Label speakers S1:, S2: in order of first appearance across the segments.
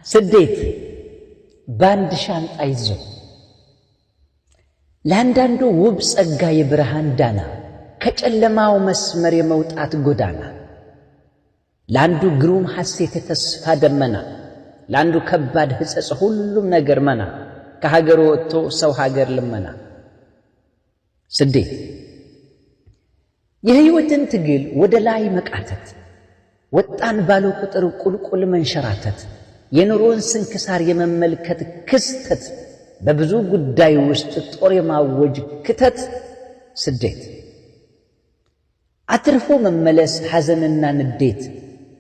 S1: ስደት በአንድ ሻንጣ ይዞ ለአንዳንዱ ውብ ጸጋ የብርሃን ዳና፣ ከጨለማው መስመር የመውጣት ጎዳና፣ ለአንዱ ግሩም ሐሴት የተስፋ ደመና፣ ለአንዱ ከባድ ሕጸጽ ሁሉም ነገር መና፣ ከሀገሩ ወጥቶ ሰው ሀገር ልመና። ስደት የሕይወትን ትግል ወደ ላይ መቃተት፣ ወጣን ባለው ቁጥር ቁልቁል መንሸራተት፣ የኑሮን ስንክሳር የመመልከት ክስተት፣ በብዙ ጉዳይ ውስጥ ጦር የማወጅ ክተት። ስደት አትርፎ መመለስ ሐዘንና ንዴት፣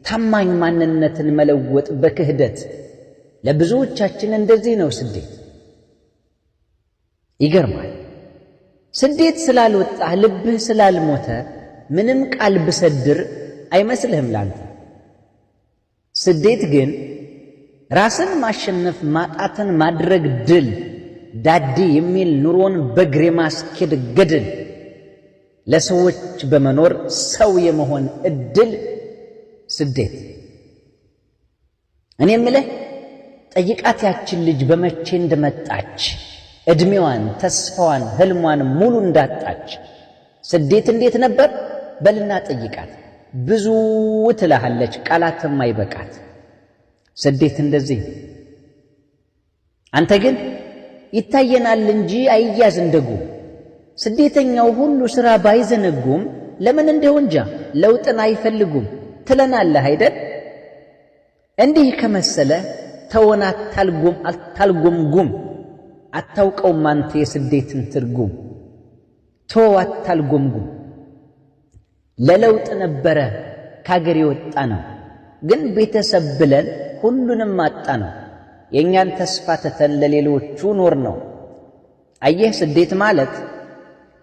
S1: ታማኝ ማንነትን መለወጥ በክህደት፣ ለብዙዎቻችን እንደዚህ ነው ስደት። ይገርማል። ስደት ስላልወጣህ ልብህ ስላልሞተ ምንም ቃል ብሰድር አይመስልህም ላንተ። ስደት ግን ራስን ማሸነፍ ማጣትን ማድረግ ድል፣ ዳዴ የሚል ኑሮን በእግር የማስኬድ ገድል፣ ለሰዎች በመኖር ሰው የመሆን እድል። ስደት እኔ የምልህ ጠይቃት ያችን ልጅ በመቼ እንደመጣች፣ ዕድሜዋን፣ ተስፋዋን፣ ህልሟን ሙሉ እንዳጣች። ስደት እንዴት ነበር በልና ጠይቃት፣ ብዙ ትልሃለች ቃላትም አይበቃት። ስደት እንደዚህ። አንተ ግን ይታየናል እንጂ አይያዝ እንደጉም፣ ስደተኛው ሁሉ ሥራ ባይዘነጉም ለምን እንደው እንጃ ለውጥን አይፈልጉም ትለናለህ አይደል? እንዲህ ከመሰለ ተወን፣ አታልጎምጉም፣ አታውቀውም አንተ የስደትን ትርጉም። ተወው አታልጎምጉም። ለለውጥ ነበረ ካገር የወጣ ነው፣ ግን ቤተሰብ ብለን ሁሉንም አጣ ነው። የእኛን ተስፋ ትተን ለሌሎቹ ኖር ነው። አየህ፣ ስደት ማለት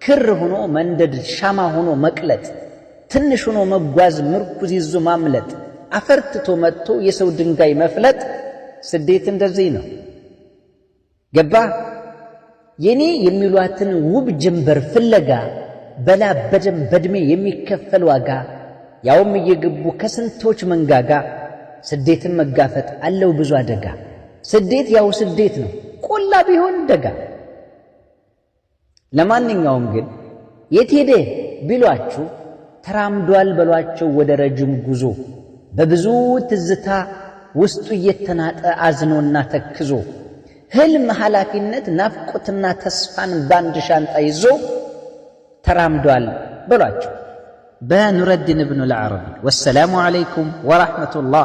S1: ክር ሆኖ መንደድ፣ ሻማ ሆኖ መቅለጥ፣ ትንሽ ሆኖ መጓዝ፣ ምርኩዝ ይዞ ማምለጥ፣ አፈርትቶ መጥቶ የሰው ድንጋይ መፍለጥ። ስደት እንደዚህ ነው። ገባ? የኔ የሚሏትን ውብ ጀንበር ፍለጋ በላብ በደም በዕድሜ የሚከፈል ዋጋ፣ ያውም እየገቡ ከስንቶች መንጋጋ፣ ስደትን መጋፈጥ አለው ብዙ አደጋ። ስደት ያው ስደት ነው፣ ቆላ ቢሆን ደጋ። ለማንኛውም ግን የት ሄደ ቢሏችሁ ተራምዷል በሏቸው ወደ ረጅም ጉዞ፣ በብዙ ትዝታ ውስጡ እየተናጠ አዝኖና ተክዞ፣ ህልም፣ ኃላፊነት፣ ናፍቆትና ተስፋን ባንድ ሻንጣ ይዞ ተራምዷል በሏቸው። በኑረዲን ኢብኑል ዓረቢ። والسلام عليكم ورحمة الله።